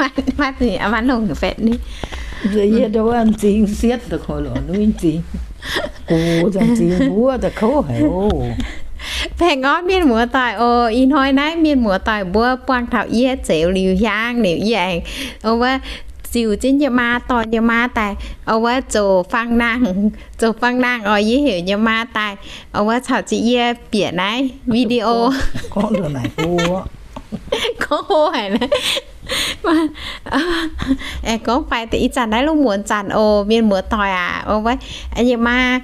Maaih zingx, maaih longc fatv ni. Yie ndau wuov m'zing sietv daaih koi lorqc, nuv m'zing. Gox za'gengh m'zing mbuov daaih kouv haic oc. Baengh orn mienh muoz-doic oc. Ih hnoi naaiv mienh muoz-doic mbuo buangh taux yie zeux liuz hiaang liuz yie aengx, o wuov, ziux jienv yie maa dorh yie maa daaih, o wuov, zoux fang nangh, zoux fang nangh oc. Yie heuc yie maa daaih, o wuov, caux jienv yie bieqc naaiv video. Gorngv hlo haic. Aengx gorngv fai ih zanc naaiv lungh muonz zanc oc, mienh muoz-doic aac. O wuov, yie maa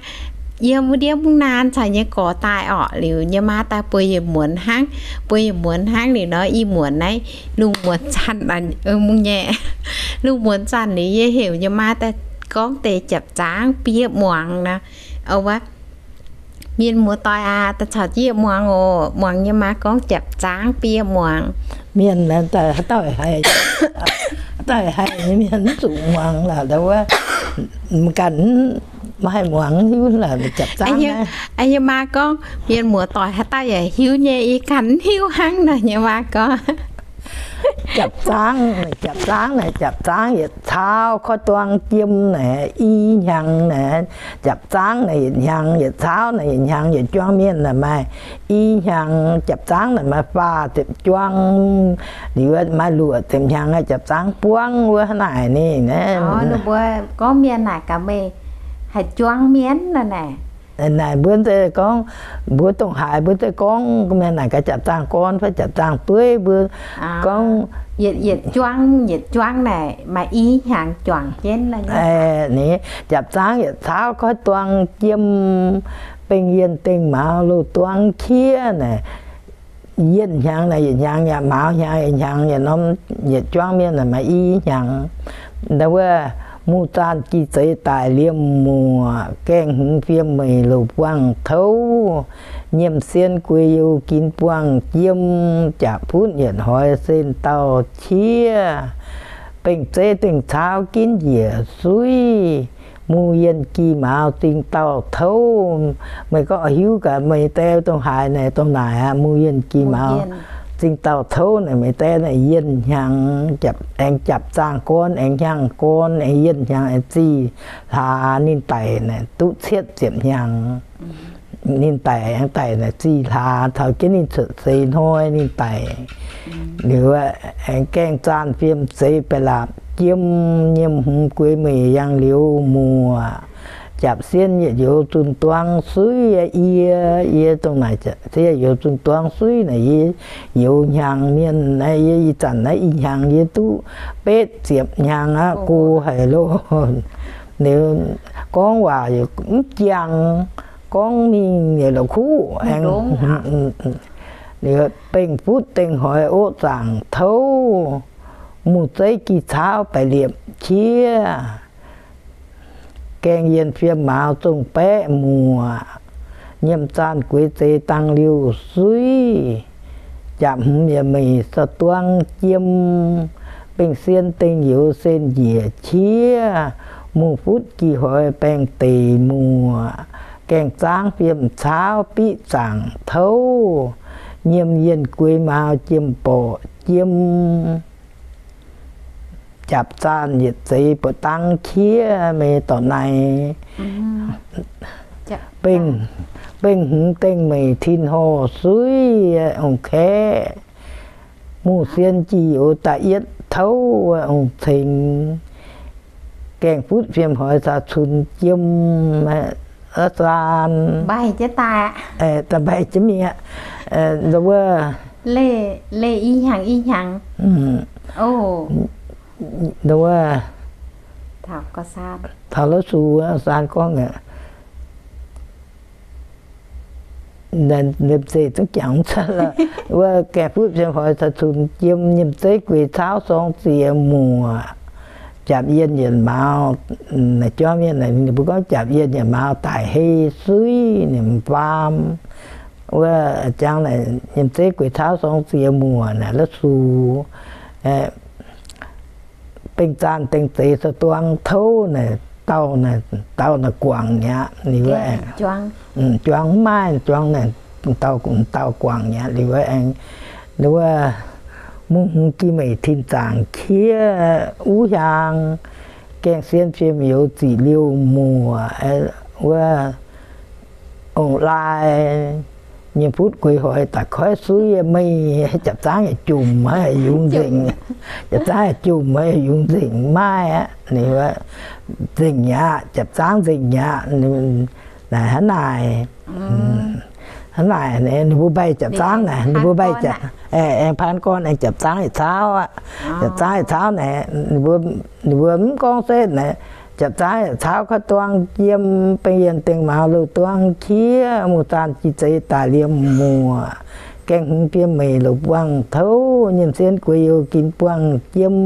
yiem wuov ndiev mungv naan caux yie gorx daaih orqc, liuz yie maa daaih bueix yietc muonz hnangv, bueix yietc muonz hnangv liuz nor, ih muonz naaiv lungh muonz zanc, mungh nyei, lungh muonz zanc liuz yie heuc yie maa daaih gorngv deix japc zaangv biei muangx nor. O wuov, mienh muoz-doic aac, daaih caux jienv muangx oc. Muangx yie maa gorngv japc zaangv biei muangx. Mienh daaih haaix dauh haih, haaix dauh haih nyei mienh mv zuqc muangx lorqc, ndau wuov, ganh mv haih muangx, hiuv lorqc, japc zaangv. Yie maa gorngv mienh muoz-doic haaix dauh yaac hiuv nyei, yie ganh mv hiuv hnangv nor, yie maa gorngv. Japc zaangv, japc zaangv naaic, japc zaangv yietc cauv koiv duang jiem naaic, i hnyangx naaic, japc zaangv naaic yietc hnyangx, yietc cauv naaic yietc hnyangx, yietc juangv mienh naaic maaih i hnyangx. Japc zaangv naaic maaih faah ziepc juang, liuz maaih luoqc ziepc hnyangx, japc zaangv buangv wuov hnangv naaic ni. Ninh mbuo gorngv mienh naaic gaax meih haih juangv mienh nor naaic. Naaic mbuo gorngv, mbuo dongh haaix mbuo gorngv mienh naaic gaax japc zaangv gorn fai japc zaangv dueiv mbuo gorngv. Yietc juangv, yietc juangv naaic maaih i hnyangx juangc jienv. Ni, japc zaangv yietc cauv koiv duang jiem, bengh yienh dengh mauz loz-duangv qiev naaic. Yienh hnyangx naaic yietc hnyangx yaac mauz hnyangx yietc hnyangx yaac norm, yietc juangv mienh naaic maaih i hnyangx. Ndau wuov, mungh zaanh jiex zeix daic liemh muoc, gaengh hmz fiem meic louc buangh touv, nyiemc sien gueix you ginx buangh jiem, jaac futv yietc hoix sen dauh qiev, bengh zeiv dengh cauv ginv njiec suiv, mungh yienh gi mauz zingh dauh touv. Meih gorngv oix hiuv gaax meih die dongh haaix naaic dongh naaic aqv, mungh yienh gi mauz zingh dauh touv naaic, meih die naaic yienh hnyangx, aengx japc zaangh gorn, aengx hnyangx gorn, aengx yienh hnyangx, aengx zih hlaax. Ninh daic naaic duqv cietv ziepc hnyangx. Ninh daic aengx daic naaic zih hlaax, taux jienv ninh cuotv seix hnoi ninh daic. Liuz aengx gaengh zaanh fiem zeix baeqc laapc jiem, nyiemc hmz gueix meic yangh liuz muoc, japc sien yietc youz zunh duangv suiv. Yie, yie dongh naaic sien youz zunh duangv suiv naaic, yie youz hnyangx mienh, yie ih zanc naaiv ih hnyangx yie duqv betv ziepc hnyangx aqv, go haic loh. Liuz gorngv waac mv jangx, gorngv mingh yietc la'kuqv aengx. Liuz bengh futv dengh hoix oqv zaangc touv, mungh zeiv gi cauv baeqc liepc qiev, gaengh yienh fiem mauz zongh baeqv muoc, nyiemc zaanh gueix zeix dangh liuh suiv, japc hmz yietc meic sa duangv jiem, bengh sien dengh youz sen njiec qiev, mungh futv gi hoix baengh deic muoc, gaengh zaangv fiem cauv biqv zaangc touv, nyiemc yienh gueix mauz jiem-borqc jiem, japc zaanh yietc zeix buoqc dangv qiev. Meih dorc naaiv bengh hmz dengh meic tin-horh suiv ong-kaeqv, mungh sien jih youz da'yietv touv ong-cengx, gaengh futv fiem hoix caux cunx jiem, zaan, mbaih jienv mingh aqv. Ndau wuov, leih i hnyangx i hnyangx. Ndau wuov, taux La'su, Saan gorngv aqv. Liemh zeih zungv jangx wuov, gaengh futv fiem hoix caux cunx jiem, nyiemc zeiv gueix cauv sorng ziex muoc, japc yienh yietc mauz, naaic juangv mienh naaic ninh mbuo gorngv japc yienh yietc mauz daic hei suiv, ninh mv faam. Wuov jangx naaic nyiemc zeiv gueix cauv sorng ziex muoc naaic La'su, bengh zaanh dengh zeix sa duangv touv naaic, dauh naaic, dauh naaic guangc mi'aqv. Liuz juangv mv maaih juangv naaic, dauh, dauh guangc mi'aqv. Liuz wuov aengx, wuov, Mungv hmz gin meic tin zaangc qiex wuov hiaang, gaeng sien fiem youz ziqc liouh muoc, wuov ong-lai nyei butv gueix hoix daaih koiv suiv yie meih, japc zaangv yaac jomc maiv yungz nzengc. Japc zaangv yaac jomc maiv yungz nzengc maiv aqv. Ninh nzengc aqv, japc zaangv nzengc aqv. Naaic hnangv naaic, hnangv naaic ninh mbuo mbaih japc zaangv naaic, ninh mbuo mbaih, aengx paan gorn aengx japc zaangv yietc cauv aqv. Japc zaangv yietc cauv naaic, ninh mbuo mv gorngv setv naaic, japc zaangv yietc cauv kaav duang jiem, bengh yienh dengh mauz loz duang qiex, mungz zaanh jiex zeix daaih liemh muoc, gaeng hmz fiem meic loz buangh touv, nyienh sien gueix youz gin buangh jiem.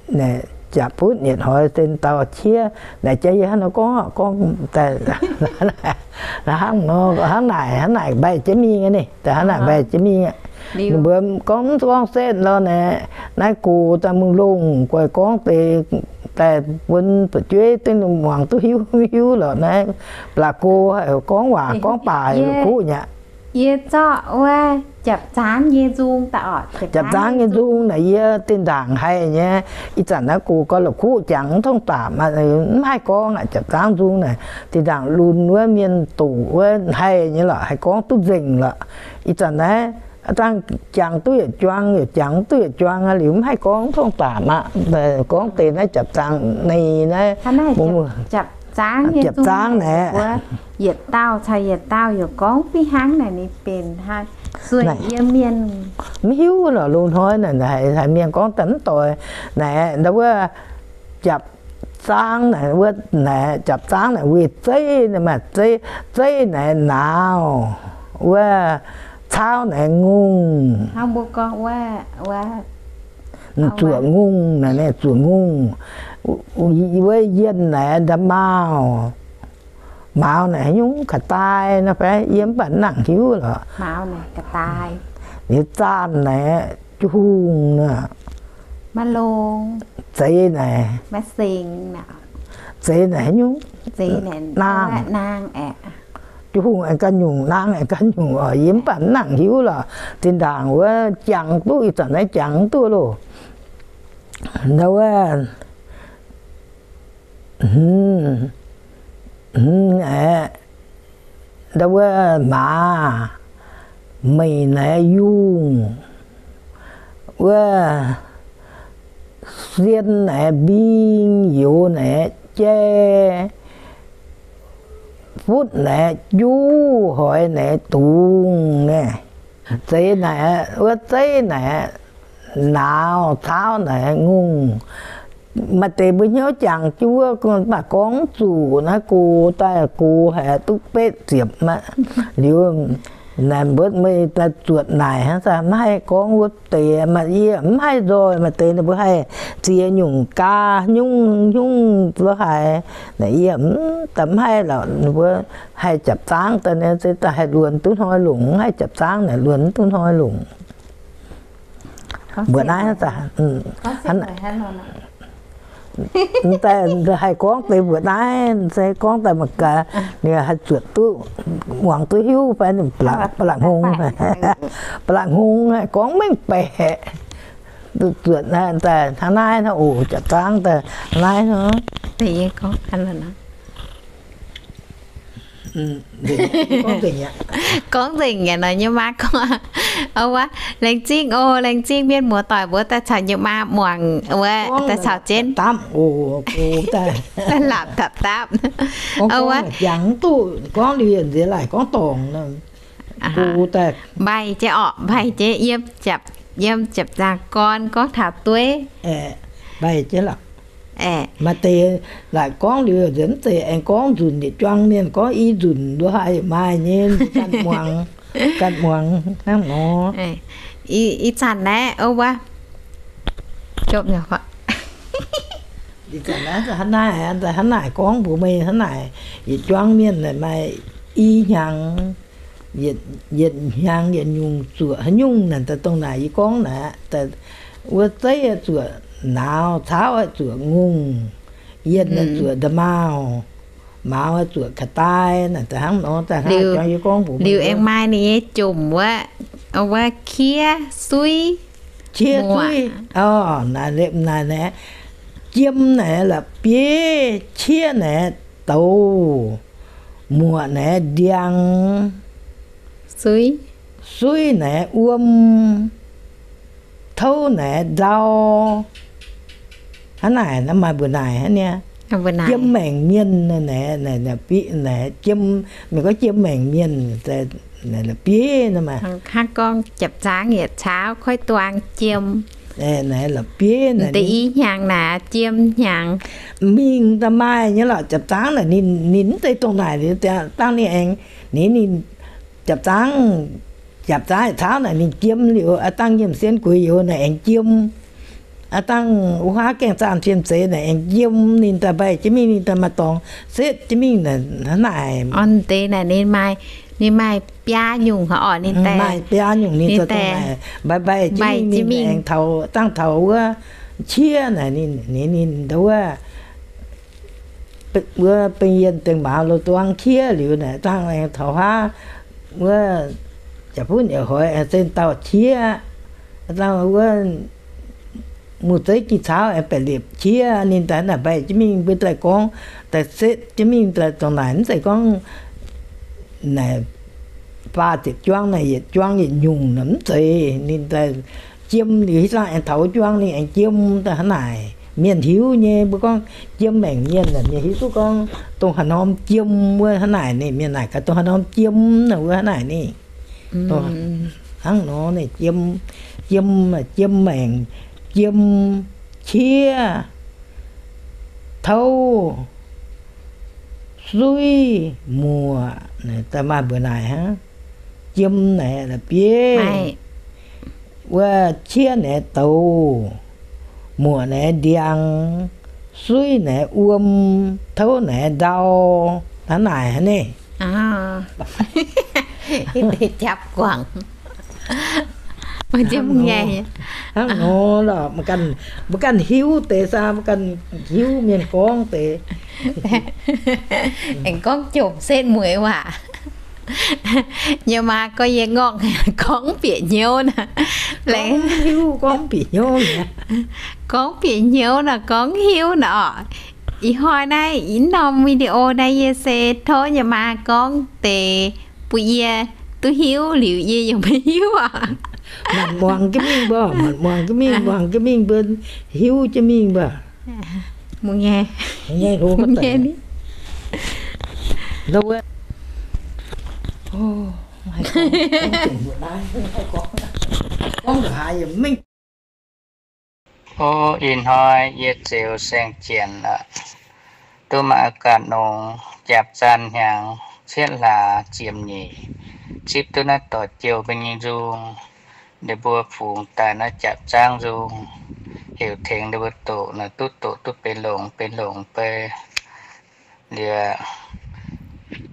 Naaic japc butv nyietc hoix sen dauh qiex. Naaic jaax yie hnangv nor gorngv, gorngv daaih hnangv nor, hnangv naaic, hnangv naaic mbaih jienv mingh aqv. Ninh daaih hnangv naaic mbaih jienv mingh aqv. Ninh mbuo gorngv mv gorngv setv lorqc naaic, naaiv gox daaih mungh longh guaih gorngv deix daaih bun fu'jueiv dingh muangx duqv hiuv hiuv lorqc naaiv. Baac gox haic gorngv waac gorngv baac la'kuqv nyei aqv. Yie zorqv wuov japc zaangv nyei nzung daaih oc. Japc zaangv nyei nzung naaic yie zinh ndaangc haih nyei. Ih zanc naaiv gox gauh la'kuqv jangx mv tongv daapc, mv haih gorngv aqv. Japc zaangv nzung naaic zinh ndaangc lunx wuov mienh doqc wuov haih nyei lorqc, haih gorngv duqv nzengc lorqc. Ih zanc naaiv dangh jangx duqv yietc juang, yietc jangx duqv yietc juang liuz mv haih gorngv mv tongv daapc aqv. Gorngv deix naaiv japc zaangv nyei naaiv, japc zaangv naaic, yietc dauh caux yietc dauh yaac gorngv fih hnangv naaic ninh benx hnangv. Sueih yiem mienh mv hiuv lorqc, loz-hnoi naaic haiz mienh gorngv daaih mv doix naaic, ndau wuov japc zaangv naaic, wuov naaic japc zaangv naaic weic zeiv, maaih zeiv, zeiv naaic nauz, wuov cauv naaic ngongh, zuoqc ngongh naaic, zuoqc ngongh, wuov yienh naaic nda'maauh, mauz naaic haaix nyungc, ga'daaih nor fai, yie mv baac mv nangc hiuv lorqc. Liuz zaanh naaic juv-hungh, zeix naaic, zeix naaic haaix nyungc, naang, juv-hungh aengx ganh nyungc, naang aengx ganh nyungc oc, yie mv baac mv nangc hiuv lorqc. Zinh ndaangc wuov jangx duqv, ih zanc naaiv jangx duqv loh. Ndau wuov, hmz, hmz aeqv, ndau wuov maaz, meih naaiv yungh, wuov sien naaiv mbing, youz naaiv jai, futv naaiv juv, hoix naaiv dungz naaiv. Zeix naaic, wuov zeiv naaic, nauz cauv naaic ngongh. Maaih deix mbuo hnyouv jangx jienv wuov, mv baac gorngv mv zuqc naaiv gox daaih gox haic duqv betv ziepc aqv. Liuz naaic mbuo meih daaih zuotc naaic hnangv, mv haih gorngv wuov deix, maaih yie mv haih nzoih. Maaih deix ninh mbuo haih ziex nyungc gaa nyungc nyungc lo haaix. Naaic yie mv daaih mv haih lorqc, ninh mbuo haih japc zaangv daaih, se daaih haih luonx duqv hnoi longc, mv haih japc zaangv naaic luonx mv duqv hnoi longc. Mbuoqc naaiv daaih, mv daaih haih gorngv deix mbuoqc naaiv, se gorngv daaih mangc gaax, ninh haih zuotc duqv, muangx duqv hiuv fai, ba'laqc hngongx, ba'laqc hngongx haih gorngv mengh baeqc. Zuotc daaih hnangv naaiv nor oc, japc zaangv daaih hnangv naaiv nor. Gorngv nzengc aqv nor, nyei maa gorngv, o wuov, laengz zingh o, laengz zingh mienh muoz-doic mbuo daaih caux nyei maa muangx wuov, daaih caux jienv dapv, daaih laapc dapv dapv. O wuov, jangx duqv gorngv liuz nziex laaic gorngv dorngc. Mbaih jienv orqc, mbaih jienv yiem japc, yiem japc zaangv gorn gorngv taux dueiv. Mbaih jienv lorqc. Maaih deix laaic gorngv liuz nziex mv zeiz aengx gorngv nzunc yietc juang mienh gorngv i nzunc lo haaix yaac maaih nyei, ganh muangx, ganh muangx hnangv nor. Ih zanc naaiv, o wuov, jopv nyei. Ih zanc naaiv hnangv naaic, hnangv naaic gorngv mbuox meih hnangv naaic, yietc juang mienh naaic maaih i hnyangx, yietc hnyangx yietc nyungc zuoqc haaix nyungc naaic, daaih dongh naaic yie gorngv naaic, wuov zeiv zuoqc nauz, cauv zuoqc ngongh, yienh zuoqc nda'maauh, mauz zuoqc ga'daaih naaic, daaih hnangv nor daaih hnangv yie gorngv mbuox meih. Liuz aengx maaih ninh nyei jomc wuov, Wuov qiev suiv, qiev suiv, naaic, jiem naaic la'bieiv, qiev naaic douz, muoqc naaic ndiangx, suiv naaic wuom, touv naaic nzau. Hnangv naaic, maaih mbuo naaic hnangv niaa. Jiem maengc mienh naaic, jiem, meih gorngv jiem maengc mienh, la'bieiv nor maah. Hnangv gorngv japc zaangv yietc caux koiv duang jiem. Naaic la'bieiv naaic, i hnyangx naaic jiem hnyangx. Mingh daaih maaih nyei lorqc, japc zaangv naaic ninh, ninh mv zeiz dongh naaic liuz dangh ninh aengx, ninh, ninh japc zaangv, japc zaangv yietc caux naaic ninh jiem liuz, aa dangh nyiemc sien guix youz naaic aengx jiem. Aa dangh wuov haav gaengh zaanh fiem zeiz naaic aengx jiem ninh daaih mbaih jienv mingh, ninh daaih maaih dorngx setv jienv mingh hnangv naaic. Orn deix naaic ninh maaih, ninh maaih biaa nyungc oc, ninh daaih maaih biaa nyungc, ninh daaih mbaih mbaih jienv mingh, ninh aengx taux, dangh taux wuov qiev naaic ninh, ninh, ninh wuov, wuov beng yienh dengh maaz lo duangv qiev liuz naaic, dangh aengx taux haav wuov, jaax funv yietc hoix aengx zinh dauh qiev, dangh wuov muz zeiv jiex caux aengx baeqc liepc qiev, ninh daaih naaic mbaih jienv mingh, mbuo daaih gorngv daaih setv jienv mingh daaih dongh naaic, mv zeiz gorngv naaic faah ziepc juang naaic yietc juang yietc nyungc naaic mv zeiz. Ninh daaih jiem liuz haav zaangv aengx taux juang ninh aengx jiem daaih hnangv naaic. Mienh hiuv nyei, mbuo gorngv jiem maengc mienh naaic, mienh hiuv duqv gorngv dongh haaix norm jiem wuov hnangv naaic ninh, mienh naaic gaax dongh haaix norm jiem naaic wuov hnangv naaic ninh. Hnangv nor ninh jiem, jiem, jiem maengc, jiem qiev, touv, suiv, muoc, daaih maaih mbuox naaic hnangv. Jiem naaic la'bieiv, wuov qiev naaic douz, muoc naaic ndiangx, suiv naaic wuom, touv naaic ndau, hnangv naaic hnangv naaic. Hnangv nor lorqc, mbuo ganh hiuv deix saah, mbuo ganh hiuv mienh gorngv deix. Aengx gorngv jomc setv mueiz waac. Yie maa gorngv yie ngorngv gorngv bieqc hnyouv naaic. Gorngv hiuv, gorngv bieqc hnyouv naaic. Gorngv bieqc hnyouv naaic, gorngv hiuv naaic orqc. Ih hnoi naaiv, ih norm video naaiv yie se tov yie maa gorngv deix bun yie duqv hiuv liuz yie yaac maiv hiuv oc. Manc muangx jienv mingh mbuo, manc muangx jienv mingh, muangx jienv mingh mbuo hiuv jienv mingh mbuo. Ov, ih hnoi yie ziouc saeng-jienc aqv. Duqv maaih ganh nongx japv zaanh hnyangx cietv hlaax ziepc nyeic, zipv duqv naaiv doic jouh mbuo nyei nzung. Ninh mbuo fungx daaih naaiv japv zaangv nzung, heuc tengx ninh mbuo doqc naaic, duqv doqc duqv benx longc, benx longc beiv. Liuz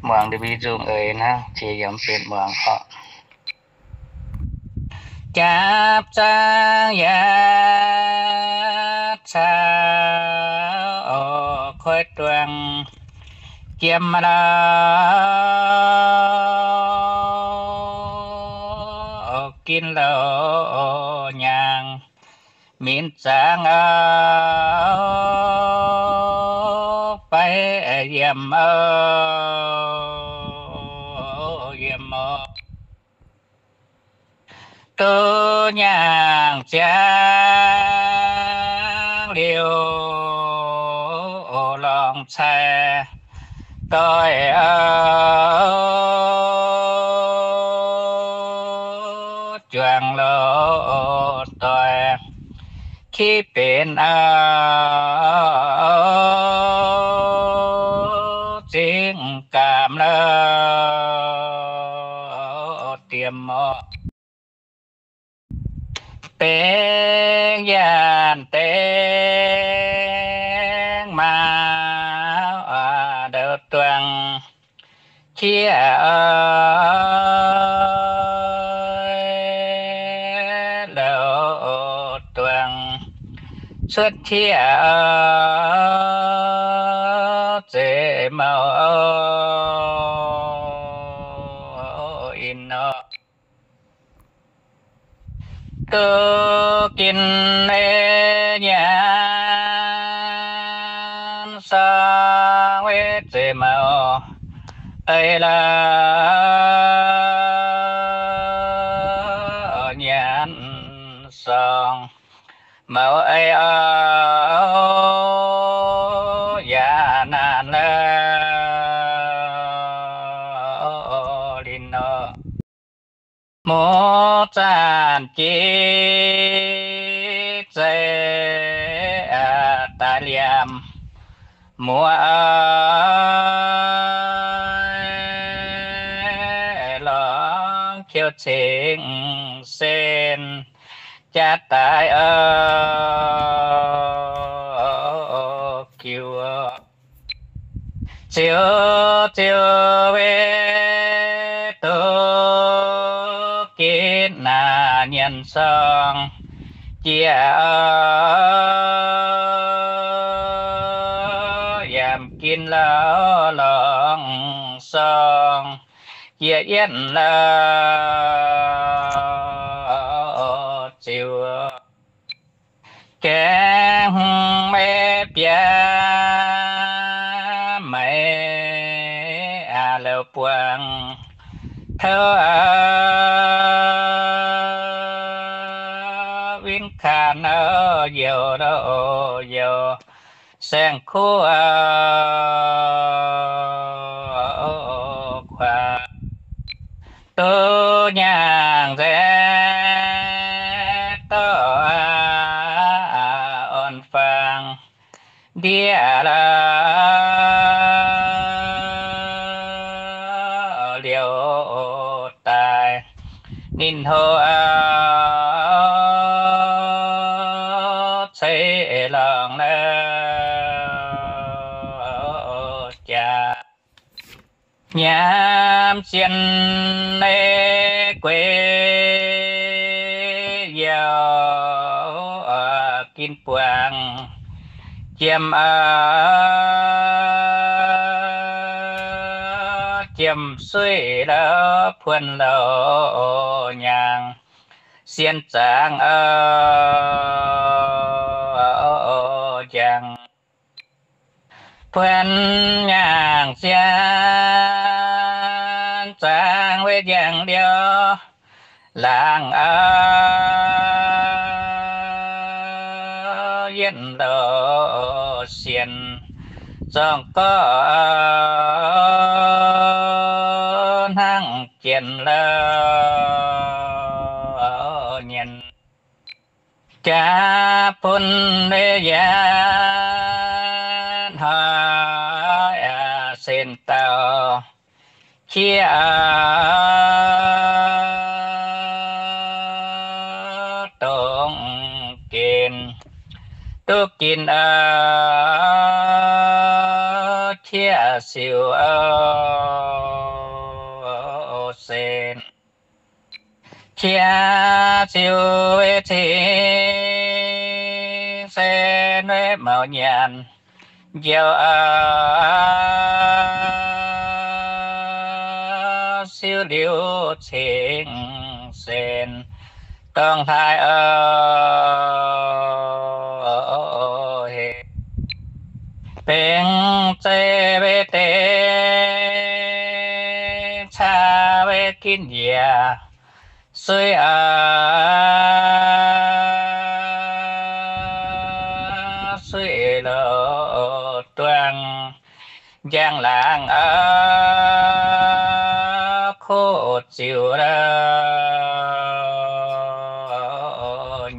muangx ninh mbuo nyei nzung eix hnangv, jiex yaac mv benx muangx orqc. Japv zaangv yietc caux oix duangx jiem la'lauh, gin la'lauh nyaangh, minc zaangv auv, baiv yiem auv, yiem auv. Duqv nyaangh ziangx liuz, lorngx cai doix auv, juangc loz-doix, kiv benx auv, zingv gamh la'diem orqc. Dengv yaanh dengh maaz ndou duangh qiex, ndou duangh cuotv qiex, zeiz mouh in nor. duqv ginv ei nyanc sorng weic zeiv maux ei la'o nyanc sorng maux ei o yaac naanc la'o lin nor. Muv zanc jiex zeiv daaih liemh muoz lorngx qiu cingx sen jaax daaih o jiu ziux ziux weic duqv ginv naaic nyanc sorng jiex o yaac ginv la'o lorngx sorng jiex yienv la'o ziux gaengh maiv biaa maiv a'laux buangh touv win kanh youh youh saeng-kuv kuaax duqv nyaangh nzaeqv dorh orn-fangx ndiev la'o liouh daaih ninh hlo ceix lorngx la'o jaax nyaam sienh ei gueix youh ginv buangh jiem aa jiem suiv la'o puonx louh nyaangh sienh zaangc o njang puonx nyaangh sienh zaangc weic njang liouh laangc o yietv louh sienh zorng gorqv hnangv jienh la'o nyienx jaax bun mei yietv hnoi sen dauh qiex dongh gen duqv ginv o qiex siux o sen qiex siux weic cing sen weic maux nyanc njoux o siux liuz cing sen dorngx hlaaix o hec bengx zeiv weic deix caa weic ginv njiec suiv o suiv loz duangh njang laangc o kuv ziux la'o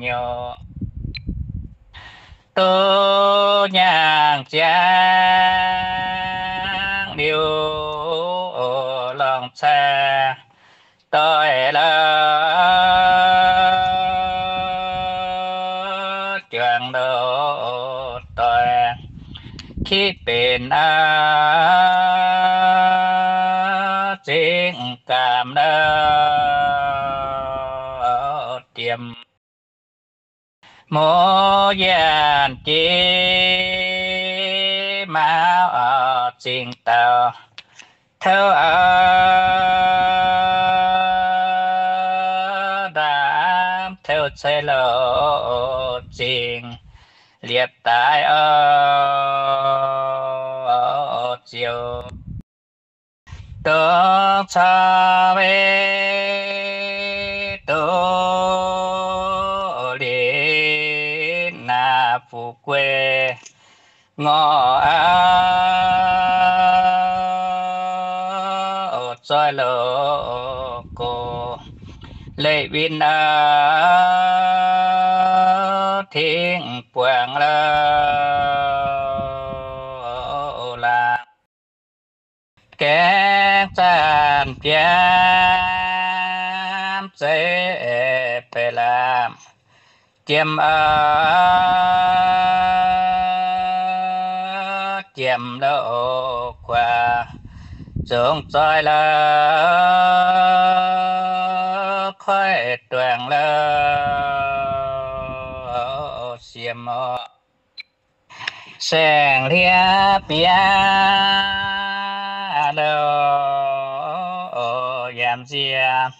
nyouz duqv nyaangh ziangx liuz lorngc cai doic la'o juangc loz doic kiv benx aa zingh gaamh la'o diemh muoz yienc jiex maauh zingh dauh touv o ndaamv teuv ceix louh zingh liepc daaih oc. Ziouc dongh caux weic doz-linz naaiv fu'jueiv ngorc aqv, zoih loz-gox leiz win aqv, tingv buangh aqv, laangz gaengh zanc biamv zeiv baeqc lamh jiem aqv, jiem loz-kuav zongx zoih la'kuaih duangc la'siemx orqc. Saeng-hliav biaav louh yaac nziex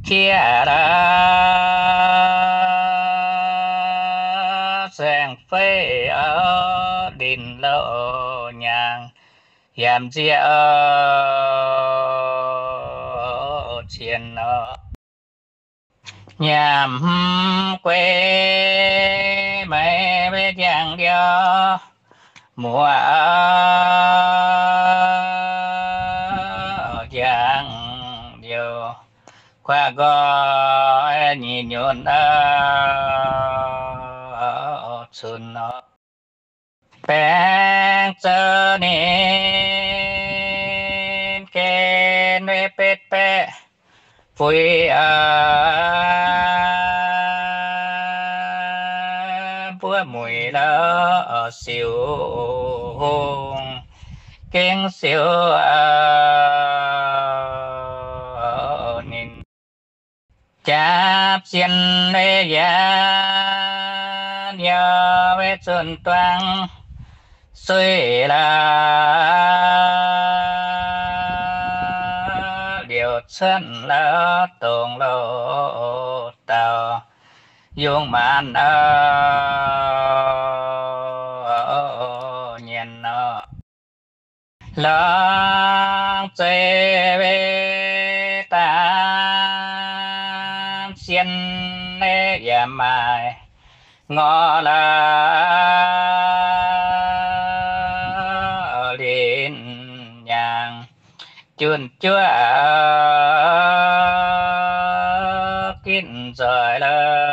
qiex la'saeng feiv oc, linh louh nyaangc yaac nziex oc, cien oc. Nyaam hmz guei maiv maiv njang ndiouv muoz, njang ndiouv kuaaiv nqoi nyic nyunc cunx nor. Baengh zoux ninh gen weic betv baeqv fuix, mbuov muic la'siux hungh gengh siux ninh. Jaav zien weic yaanv yaac weic zunh duangv suiv la'liouh cuotv la'dongc loz dauh yungz maanz nor, nyienz nor. Lorngx zeiv weic daamv sien yaac maaih ngorc la'linh nyaangc junh juov ginv nzoih la'fiem.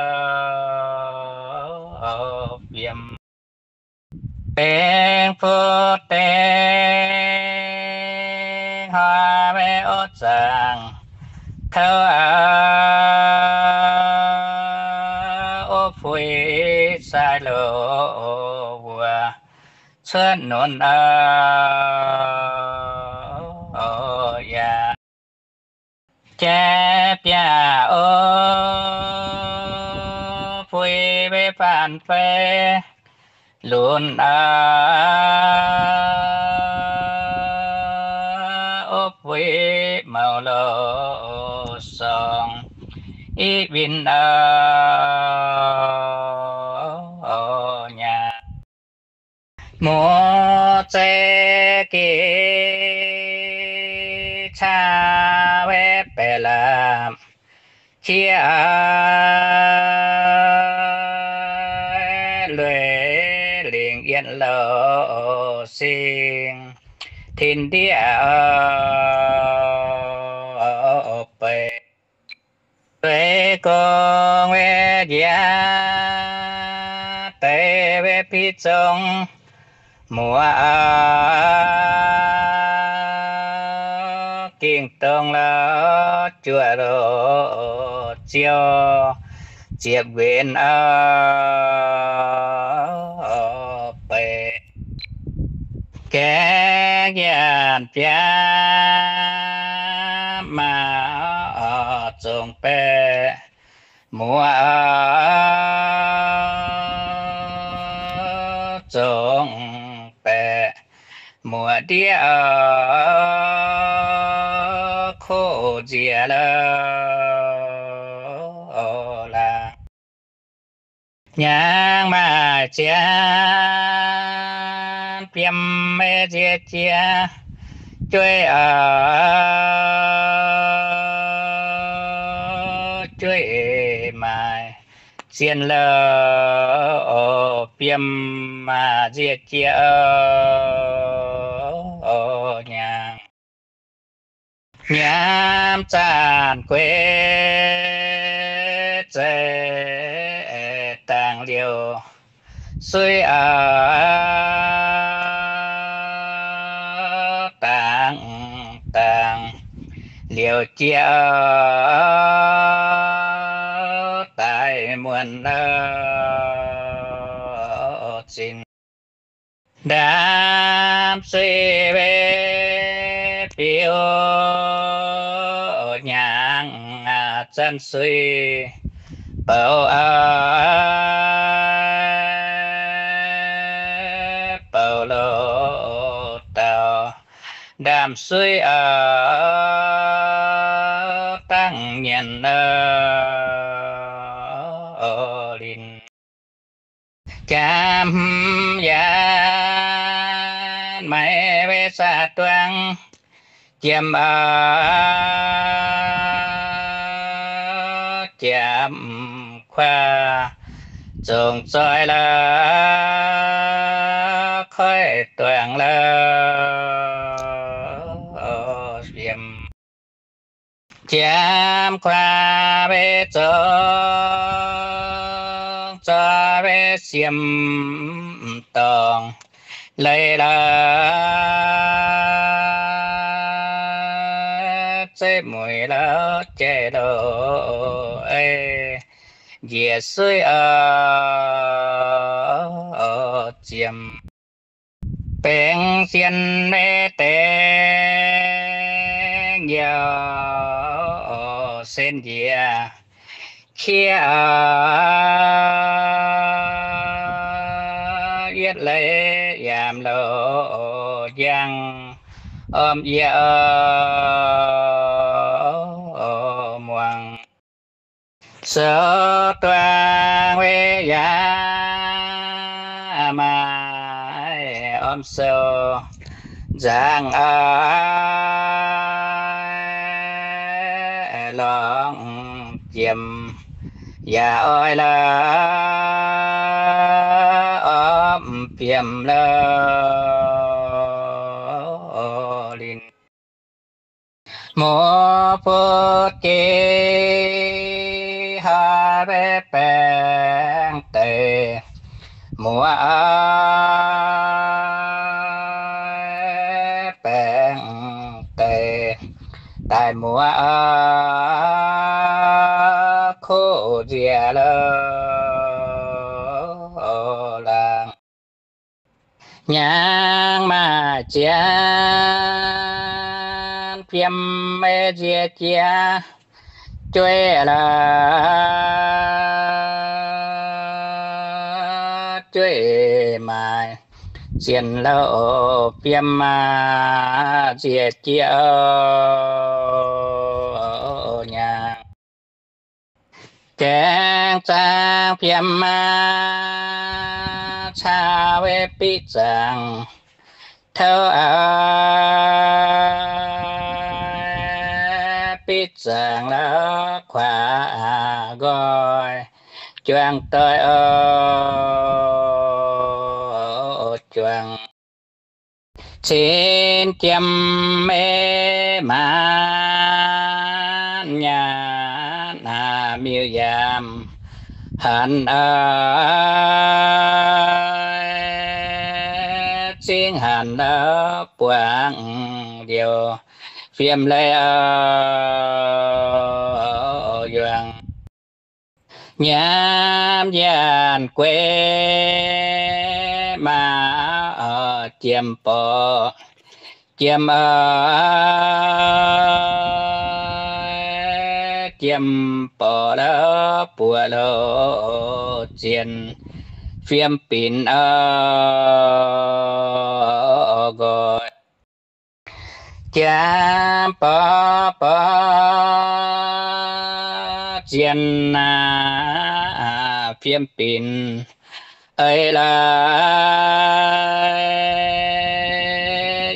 Bengx fuqv deix hnoi maiv orv zaangc kouv, ov fuix sai loz wuoc cuotv nunc, yaac jai biaav ov fuix maiv faanv fei lunx, ov fuix mouc loz-sorng i win nyaah. Muoz zeiv geh caa weic baeqc lamh qiex lueic lingc yienh louh sing tin ndiev beic. Zueiz gong weic njiec deix weic bic zongx muoz, gingh dongh la'juoqc loz-ziouv ziepc nquinx beic. Gaengh nyanc biaav maac zongc baeqc muoz, zongc baeqc muoz ndiev koqv nziex la'laah. Hnyangx maaih zien fiem meiv nzie jiex, jueiv oix jueiv maaih zien louh, fiem maaih nzie jiex oc. Hnyangx nyiemv zanc gueix zeiz dangh liouc suiv oc, dangh dangh liouc jiex oc, daaih muonc louh zinh. Ndaamv suiv meiv biouv, hnyangx zanc suiv bouc oc, bouc louh dauh. Ndaamv suiv oc, dangh nyienc louh linh. Jaav hmz yaanv maiv meiv saah duangv, jiem oc, jiem kuaav zongc zoih louh, koiv duangc louh fiem. Jiem kuaav meiv zongc zoih meiv siem dorngc leiz louh, zeiv mueiz louh jaiv louh ei, njiec suiv oc, ziem. Bengx sien meiv dengx youh, sen njiec kiev oc, yietv leiz yaac louc njang, orm yie oc, muangx sou duangv meiv yaac maaih orm sou nzangc oc, lorngx jiem yaac oix louh, orm fiem louh linh. Muoz-butv geh haaix maiv baengx deix, muoz oix baengx deix, daaih muoz oix kuv nziex louh laangz. Hnyangx maaih zien fiem meiv nzie jiex, jueiv louh jueiv maaih zien louh fiem maaih nzie jiex oc. Hnyangx gaengh zaangv fiem maaih caa weiv biqv zaangc touv oc, biqv zaangc louh kuaav nqoi juangc doic oc, juangc cin jiem meiv maanc nyaanh miuc-yaamv hanc oc, zingv hanc louh buangv liouc fiem leiz oc, yuangc nyaamv nyaanh gueix maa oc, jiem borqc jiem oc, jiem borqc louh buoqc louh zienh fiem binc oc, nqoi jiem borqc borqc zienh aac, fiem binc. Eix leiz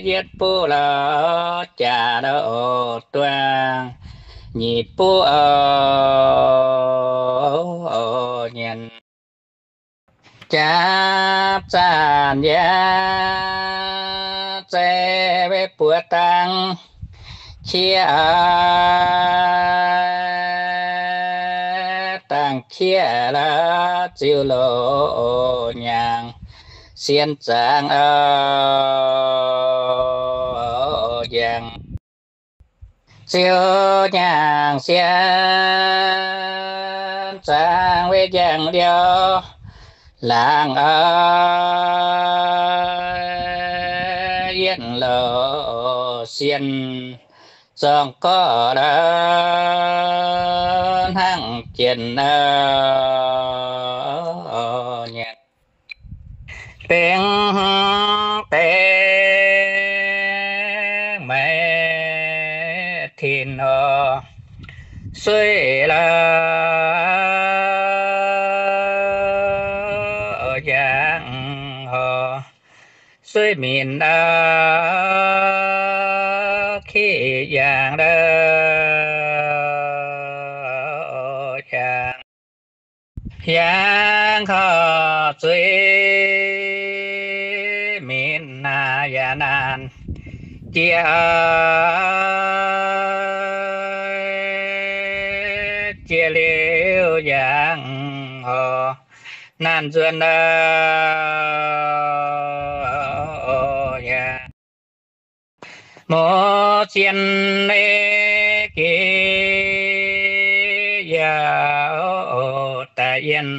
yietv buv lorz jaax lorz duangh, nyic buv oix nyanc. Jaapv zanc yaac zeiz wei buoz dangh qiex, dangh qiex lorz ziux loz nyaangc sien zaangc oc, nyaangc ziux nyaangc sien zaangc wei njaangc liouh laangc oc, yienh loz sien zorng gorqv lorz hnangv jienh nyanc. Bengx dengx maiv tin horc, suiv lorz yangh horc, suiv minc aqv, kiv yangh lorz yangh. Yangh horc zuiz minc naaic yaac naanc jiex, jiex liuz yangh horc naanc nzuonx oc, yaac muoz zien leiz geh yaac daaih yienh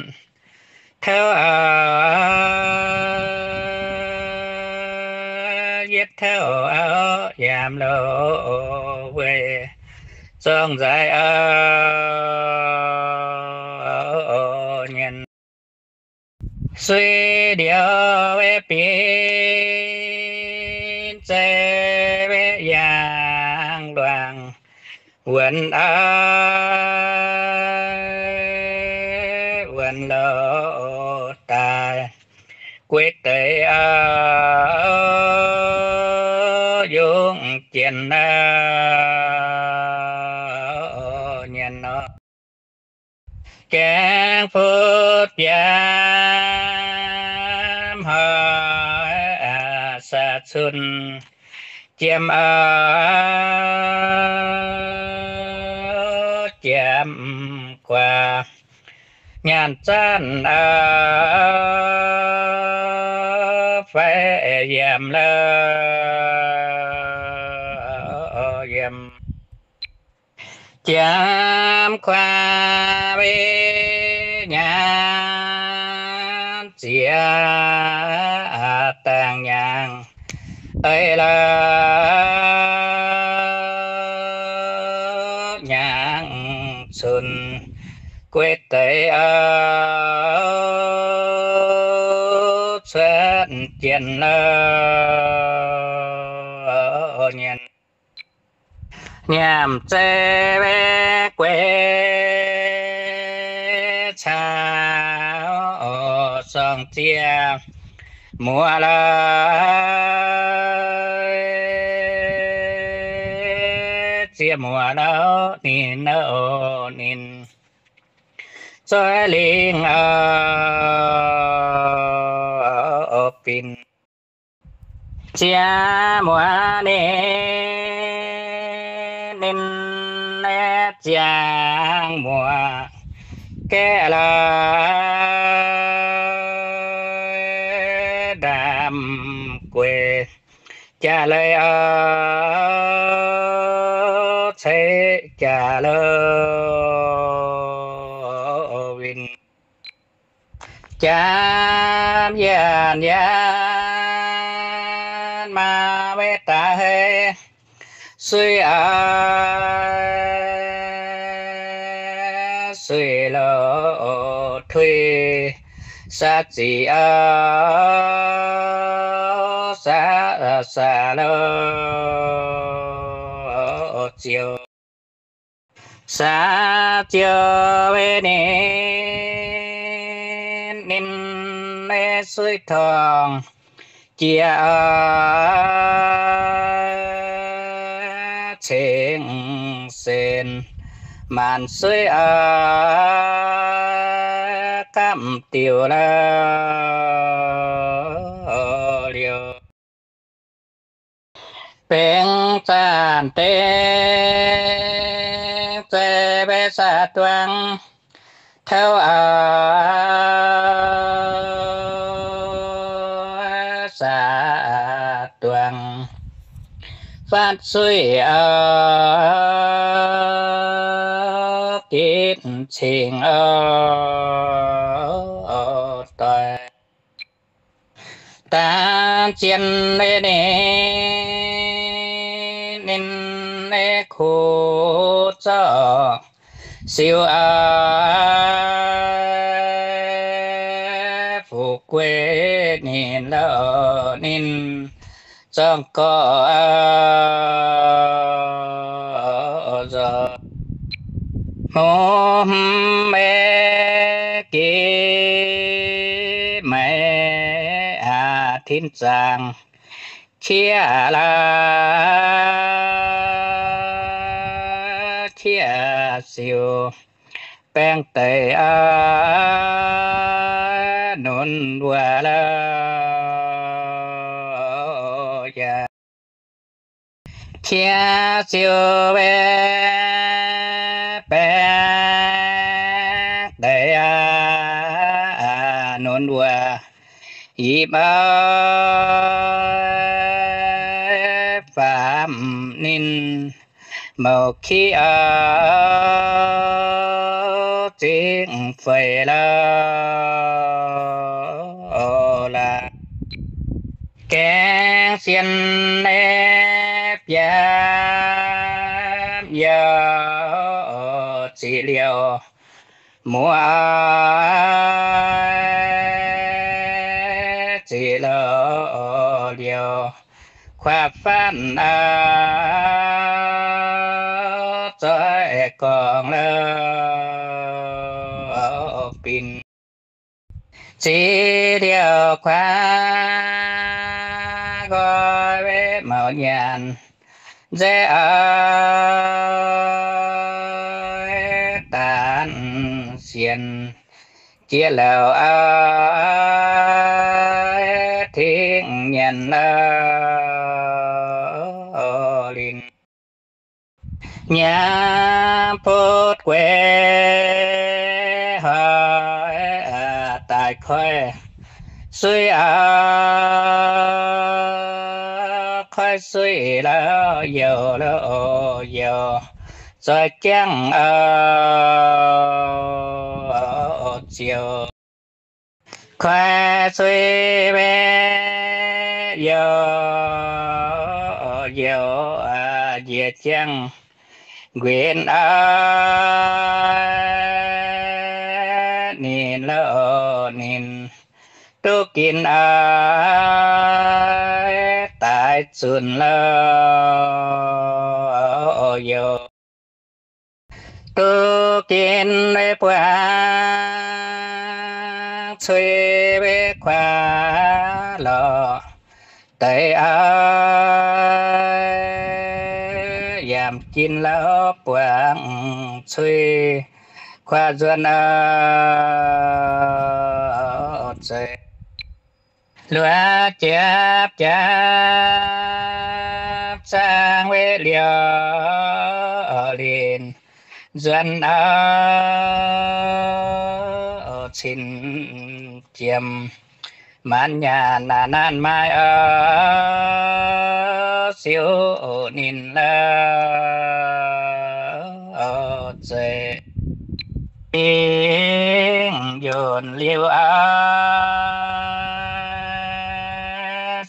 tauv, yietv tauv yaac loz weic zorng nzaaix nyanc. Suiv ndiev wei binc zeiv wei yangh luangc wuonx, wuonx loz daaih guei deix yungz jienh nyanc nor. Gaengh futv biamv hnoi saac cun jiem, jiem guaax nyaanh zanc fai yiem lorz yiem. Jiem kuaax wei nyaanh ziex dangh nyaangc, eix lorz nyaangc cun guei deix cuotv jienh lorz nyanc. Nyiemc zeiv wei gueix caux sorng ziex muoz lorz, ziex muoz lorz ninh, ninh zoih lingh oix binc. Ziex muoz ninh, ninh ziangh muoz gaeqv lorz ndaamv gueix jaax leiz oc, ceix jaax lorz winh. Jaapv yienc yienc maa wei daaih hei suiv aqv, suiv loz tuix saax zic aqv, saax, saax loz ziouc, saax ziouc wei ninh Ninh suiv torngv jiex ceng sen, maanc suiv gamh diuh lauh liouh. Bengx zaanh dengv zei maiv saax duangv, tauv saax duangv, fatv suiv gitv cingx doic. Dangv zien ninh, ninh kuv zorqv siou fuqv guei ninh lauh, ninh zorng gorqv nzoih hmz maiv gitv maiv aqc tin zaangc qiex laaix qiex siou baeng deix nunc wuov lauh yaac qiex siou maiv baeng deix nunc wuov yipv faam ninh mouc kiv zingh feix lauh laaix. Gaeng sien biamv youh ziqc liouh muoz ziqc louh liouh, kuav fatv zoih gorngv lauh binc. Ziqc liouh kuav nqoi mauc nyanc nzeiv oix daanh sienx jiex lauh tingh nyanc lauh linc. Nyaam butv gueix hoic daaih koiv suiv aqv, koiv suiv lauh youh lauh youh, zoih jangv ziouc koiv suiv maiv youh youh njiec jangv nquinx aqv. Ninh lauh ninh duqv ginx aqv, daaix zunc lauh youh. Duqv ginx maiv buangv cui maiv kuav lorqc deix aqv, yaac ginx lauh buangv cui kuav nzuonx aqv zeiz. Luoqc jepv jepv zaangv maiv liouh linc nzuonx aqv, cin jiem maanc nyaanh naanc naanc maaih aqv, siou ninh lauh zeiz. Bingv yunh liuz aqv,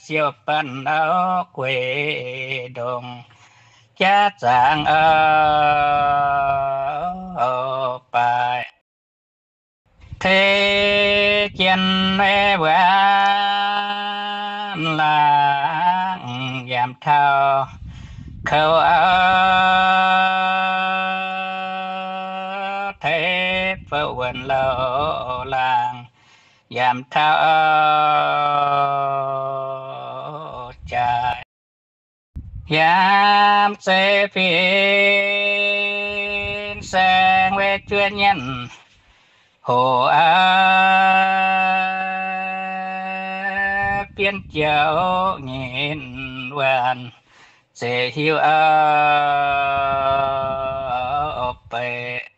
siou-banh auv gueix ndongc jaav zaangc aqv, baaix tei jien maiv wuonv laangc yaac taux kouv aqv, tei fouv wuonc louh laangc yaac taux jaaix. Yaac zeiz fin-saeng weic zuov nyanc hoc aqv, bienv jauv nyinh waanc zeiz hiuv aqv, beiv